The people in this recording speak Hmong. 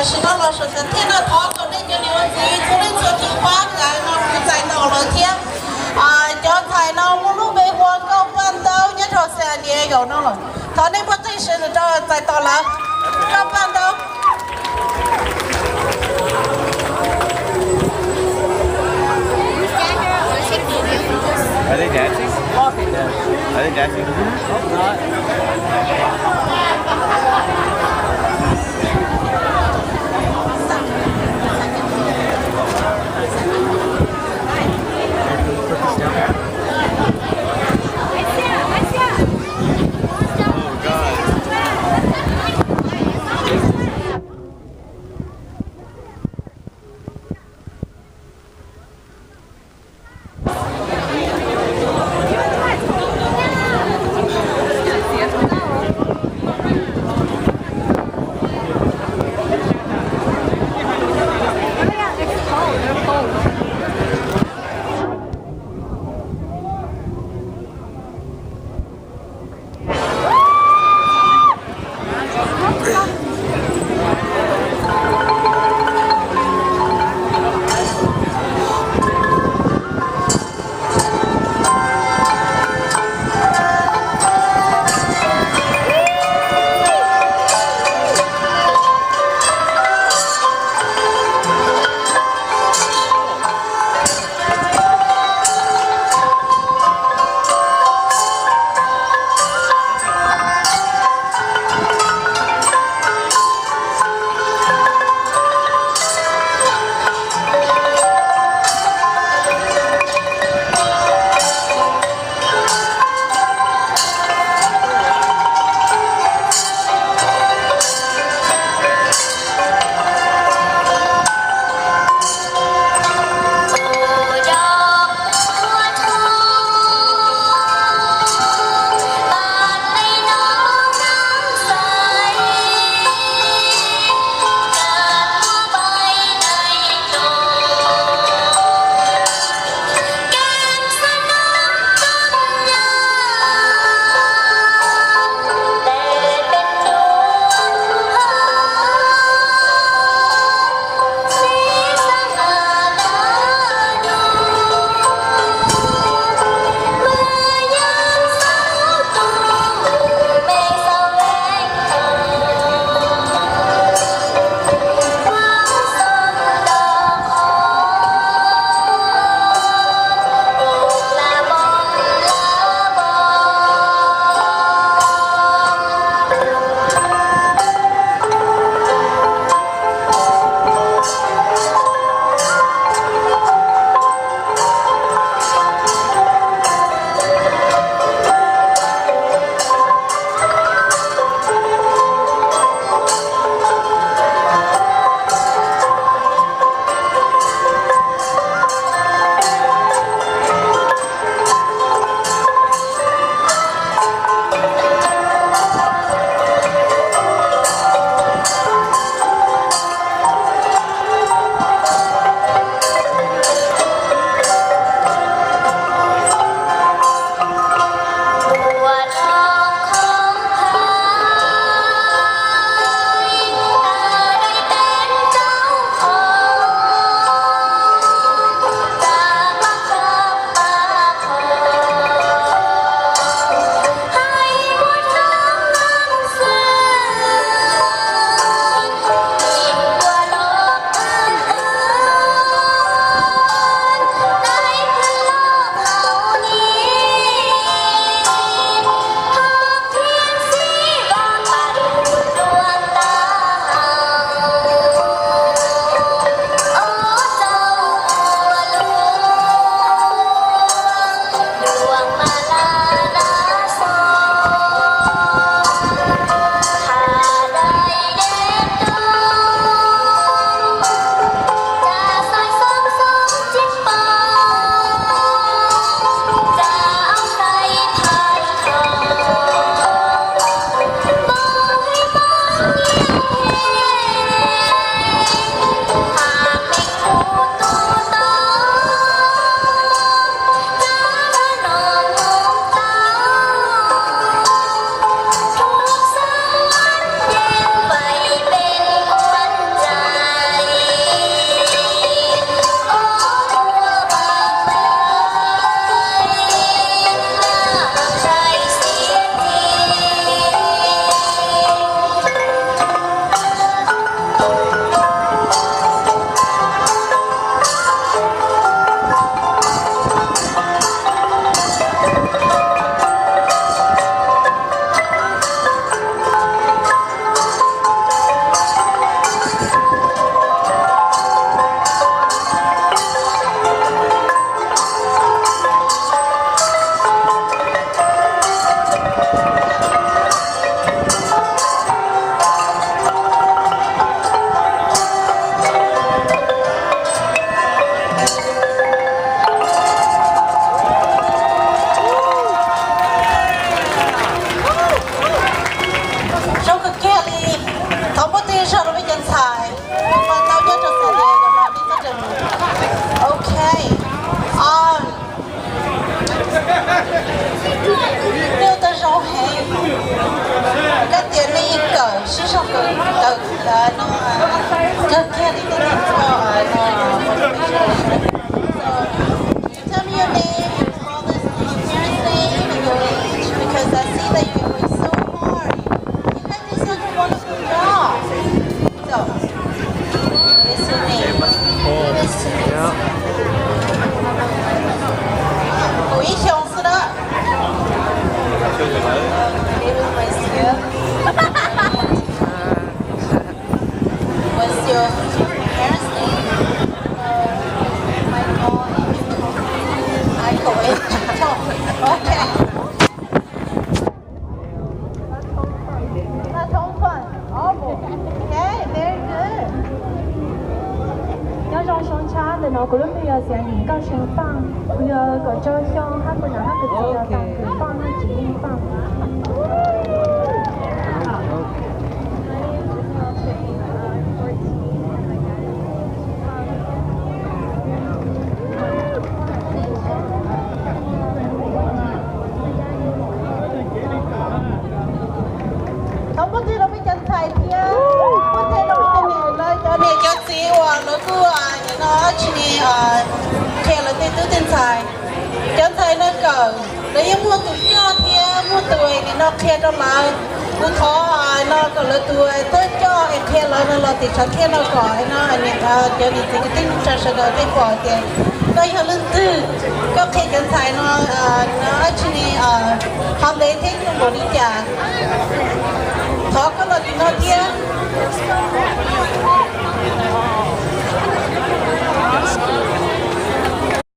Tam sim no los saum xav thiaj no thov kom nej cov niam ua txiv txhua leej txhua tus pab, no kuv txais tos lawm thiab. Cov ntxhais no muaj lub npe hu ua Nkauj Paj Ntaub nyob rau San Diego no los. Thov nej muab qej sawv daws rau txais tos lawv. Nkauj Paj Ntaub. Are they dancing? Are they dancing? Uh, no, uh, just candy, they can call, uh, no, uh, so, you tell me your name, your father's name, your parents' name, and your age, because I see that you're going so hard. You guys did such a wonderful job. So, what is your name? Kuv ib xyoos xwb na. Name is Wes Hill. What's your parents' name? Michael and Tom. Michael and Tom. Okay. Not Tom Fun. Oh, okay, very good. Nyob zoo xyoo tshiab, ntawm no kuv lub npe yog Xiav Nim Nkauj See Paj, kuv yog kaum rau xyoo, hab kuv nam hab kuv txiv yog Tam Kwm Paj, Nyiaj Tsim Yeej Paj. Thov muab thij rau peb cov ntxhais thiab, muab thij rau peb cov niam lawv, cov niam cov txiv uas lawv kuj, nim no tsis ni, qhia lawv tej tub tej ntxhais. Cov ntxhais no kawm, lawv yeej muaj tus coj thiab muaj tus nim no qhia rau lawv. Kuv thov no kom lawv tus thawj coj es qhia lawv no los tim tshav thiaj no kom no cov niam txiv kwv tij neej tsa sawv daws thiaj pom tias koj yog leej twg, koj qhia cov ntxhais no, no dab tsi ni, ho ntev thiab zoo npaum li cas. Thov koj los tim no thiab.